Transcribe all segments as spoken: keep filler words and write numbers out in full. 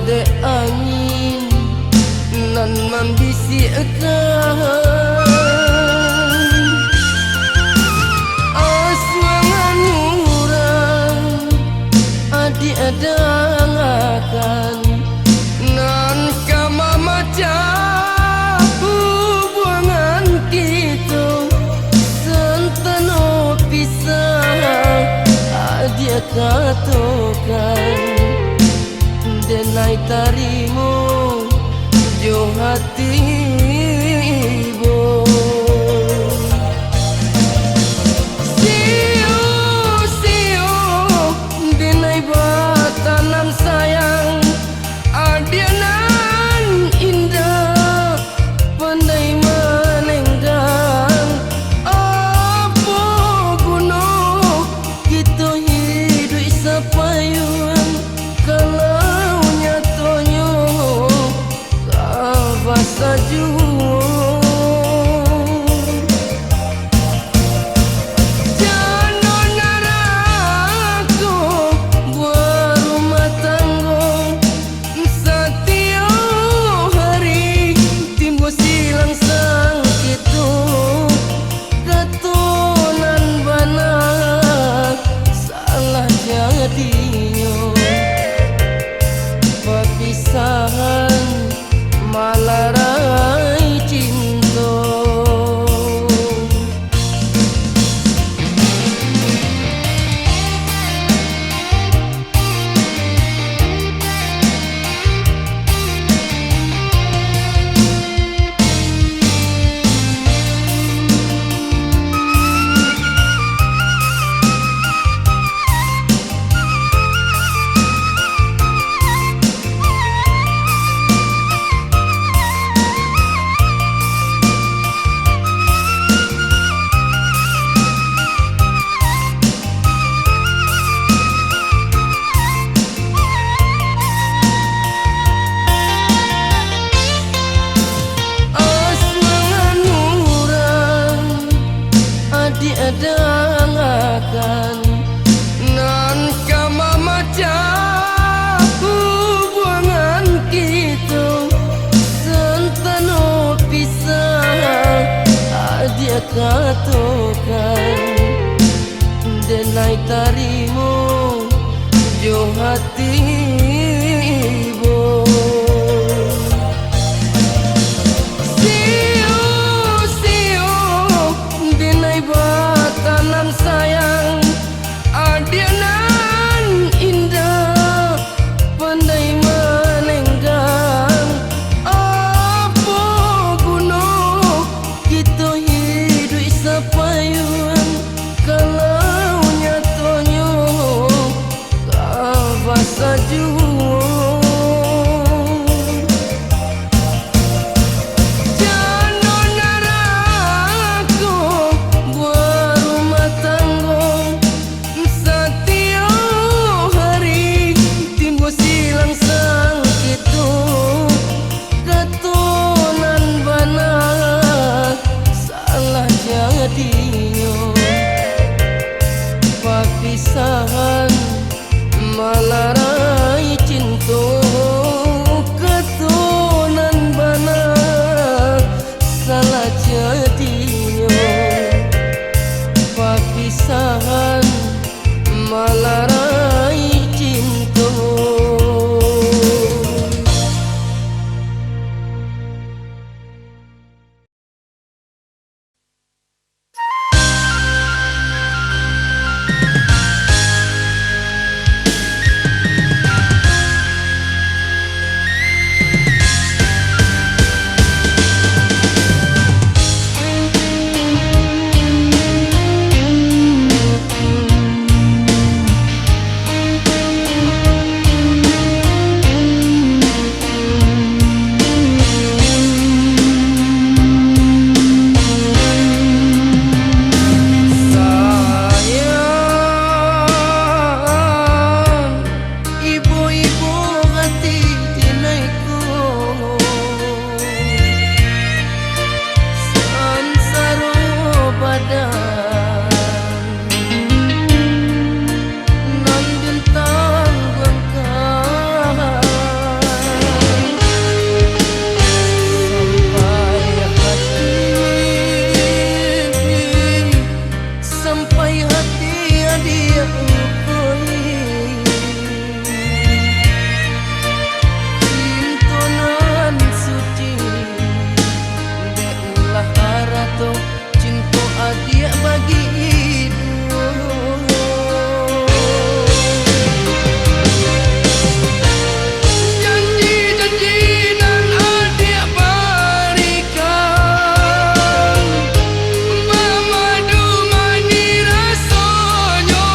Dek angin nan mambisiakkan, asuangan urang adiak dangakan, nan ka mamacah hubuangan kito, santano pisah adiak katokan. Denai tarimo jo hati ibo. Sio, sio, denai batanam sayang, adiak nan indak pandai manenggang. Apo guno kito hiduik sapayuang, kalau nyatonyo ka basajuang? Jando narako barumah tanggo, satiok hari timbua silang sangketo. Kato nan bana, salah jadinyo papisahan malarai cinto. Asuangan urang adiak dangakan, nan ka mamacah hubuangan kito, santano pisah adiak katokan. Denai tarimo jo hati ibo. Sio, sio, denai batanam sayang, adiak nan indak pandai manenggang. Apo guno kito hiduik sapayuang, kalau nyatonyo ka basajuang? Jando narako barumah tanggo, satiok hari timbua silang sangketo. Kato nan bana, salah jadinyo papisahan malarai cinto. Kato nan bana, salah jadinyo papisahan malarai cinto. Hati adiak ukoi, cinto nan suci, dek ulah arato, cinto adiak bagitu. Janji-janji nan adiak barikan, mamadu manih rasonyo.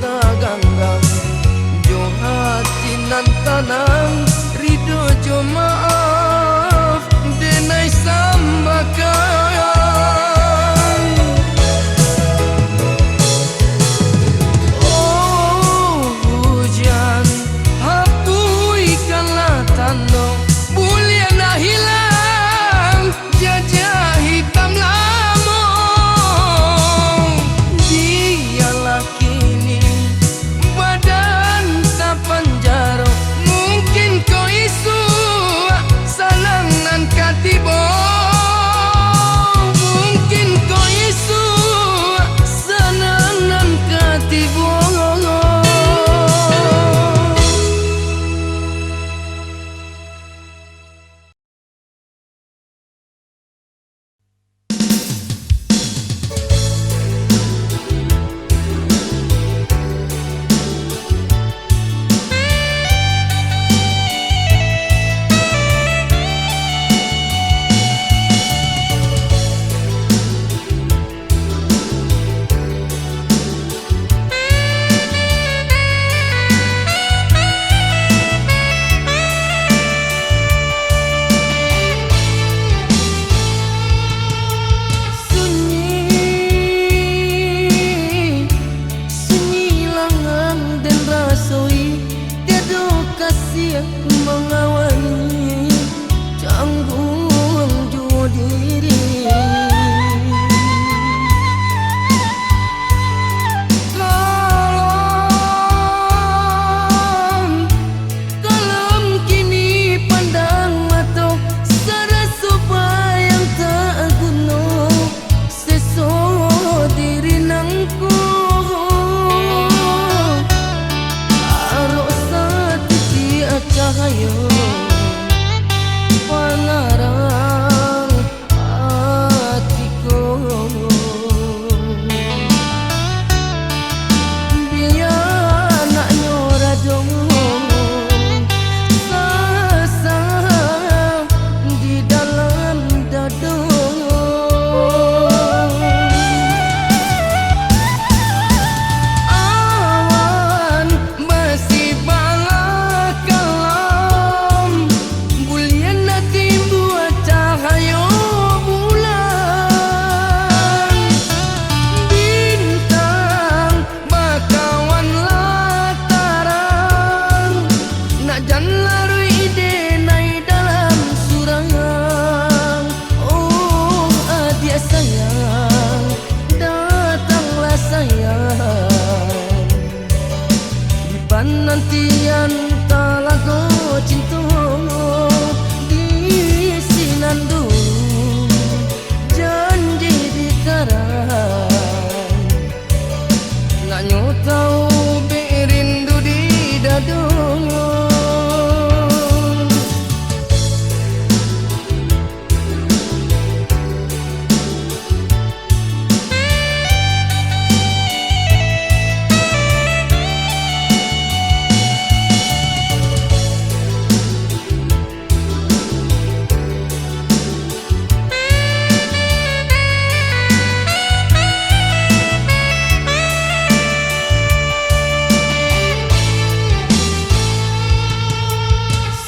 Taganggang jo hati nan tanang, rido jo maaf, denai sambakang. Oh hujan, hapuikanlah tando, buliah nak hilang jajak hitam lamo. Bialah kini badan tapanjaro, mungkin ko isuak sanang nan ka tibo. Mungkin ko isuak sanang nan ka tibo. Sunyi, sunyi langang den rasoi, tiado kasiah mangawani, cangguang juo diri. Kalem, kalem kini pandang mato, saraso bayang tak guno, seso diri nangko. Arok satitiak cahayo pangarang atiko. Bia nak nyo radong sasa di dalam dado. Awan basibalah kalam, buliah nak timbua cahayo bulan. Bintang bakawan lah tarang, nak jan laruih denai dalam surang. Oh adiak sayang, datanglah sayang. Di panantian talago cinto, di sinan dulu janji dikarai. Nak nyo taubek rindu di dado.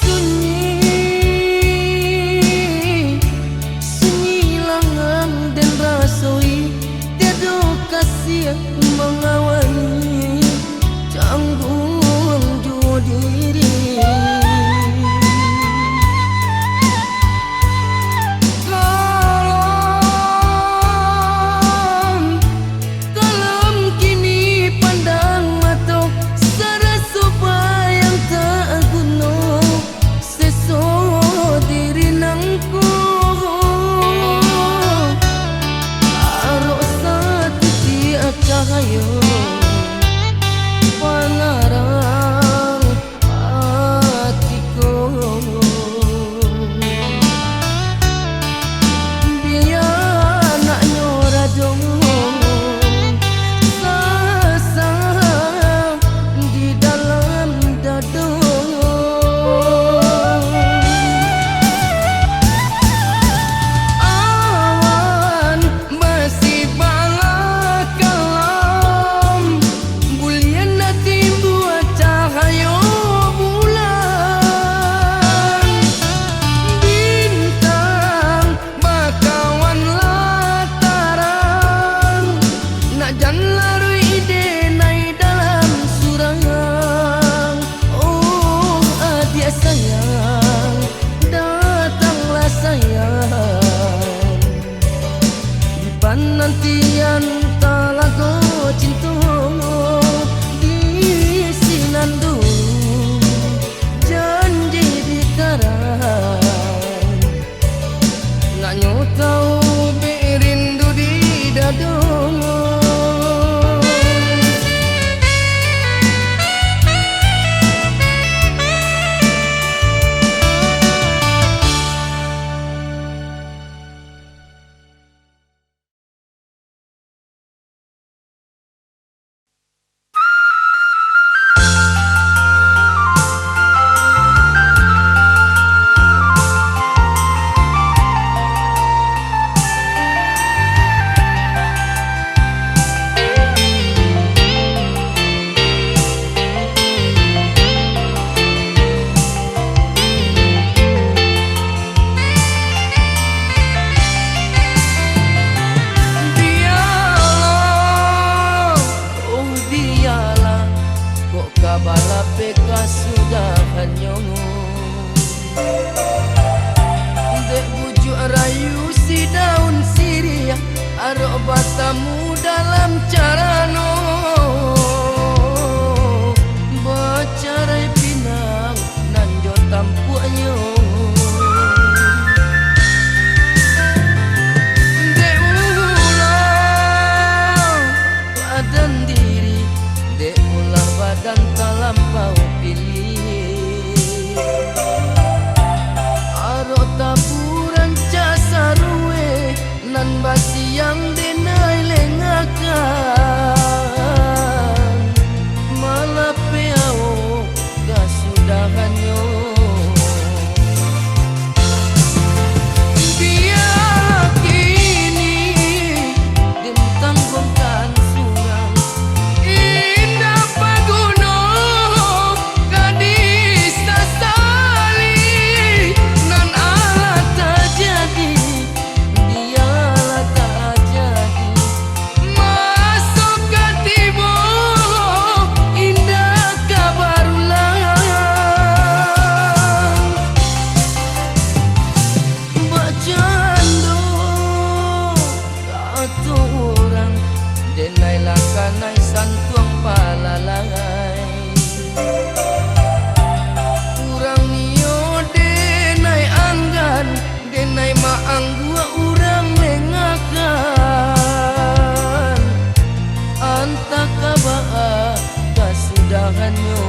Sunyi, sunyi langang den rasoi, tiado kasiah mangawani, cangguang juo diri. Kalem, kalem kini pandang mato, saraso bayang tak guno, seso diri nangko. Arok satitiak cahaya Laruih denai dalam surang, oh adiak sayang, datanglah sayang. Di panantian talago cinto, di sinan dulu janji dikarang. Nak nyo tau bek rindu di dado. Bialah, oh bialah, kok ka balape kasudahannyo. Dek bujuak rayu si daun siriah, arok batamu dalam carano, bacarai pinang nan jo tampuaknyo. Dek ulah badan diri, dek ulah badan talampau pilih. Arok taburan casaruwe, nan basiang denai lengakan, malape awo kasudahannyo. Bialah kini den tangguangkan surang, indak paguno ka disasali. Nan alah tajadi, bialah tajadi. Maso ka tibo, indak ka barulang. Bakcando kato urang, denai lah kanai santuang palalai. Urang nio denai anggan, denai maangguak urang lengakan, antah ka baa kasudahannyo.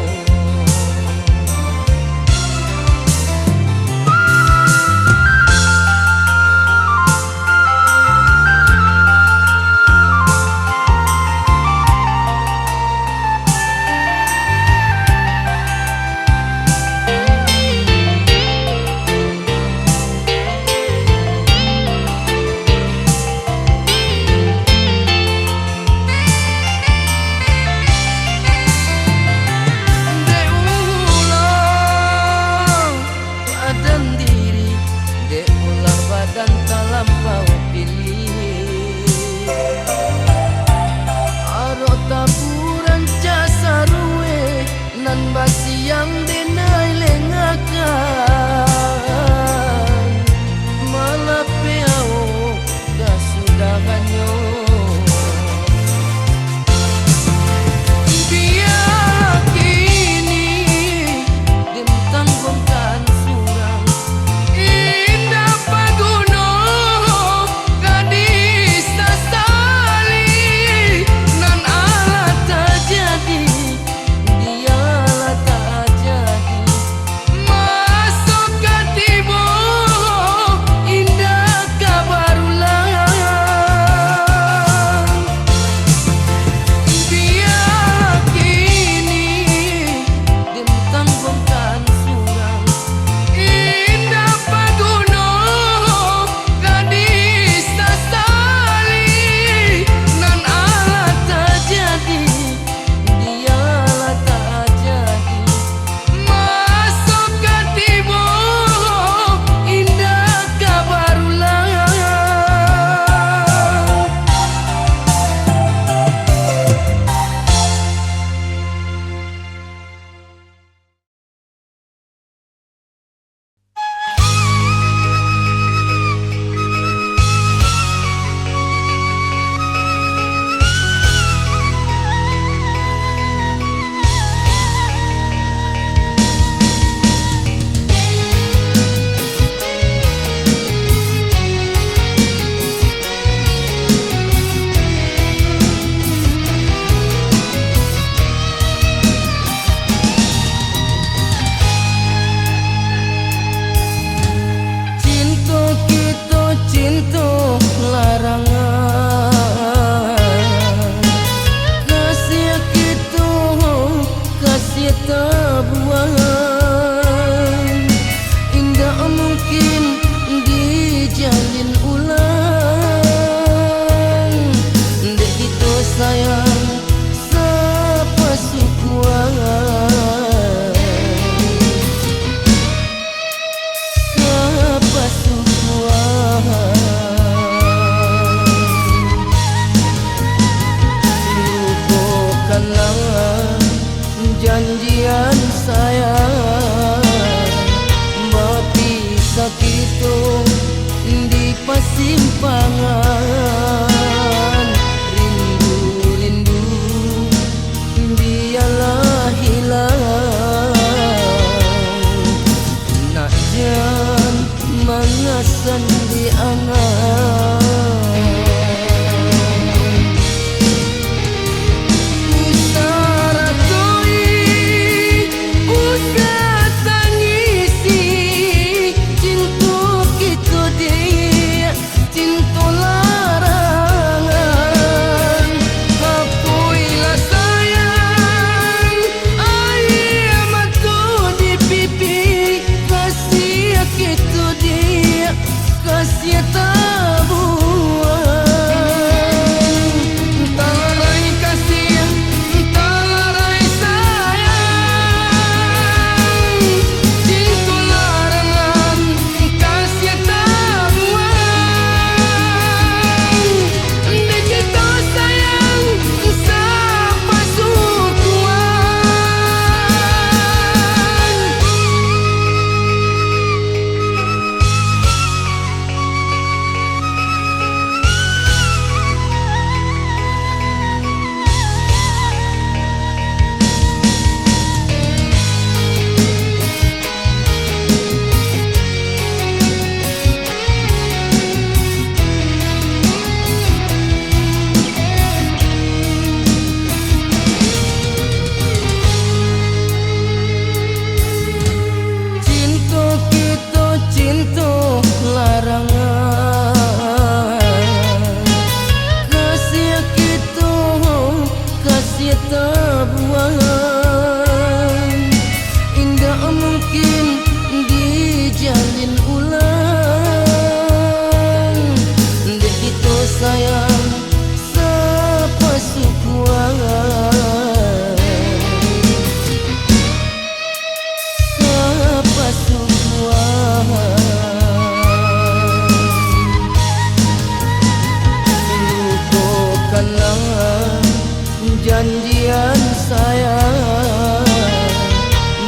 Janjian sayang,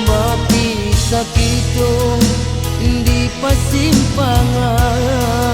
bapisah kito di pasimpangan.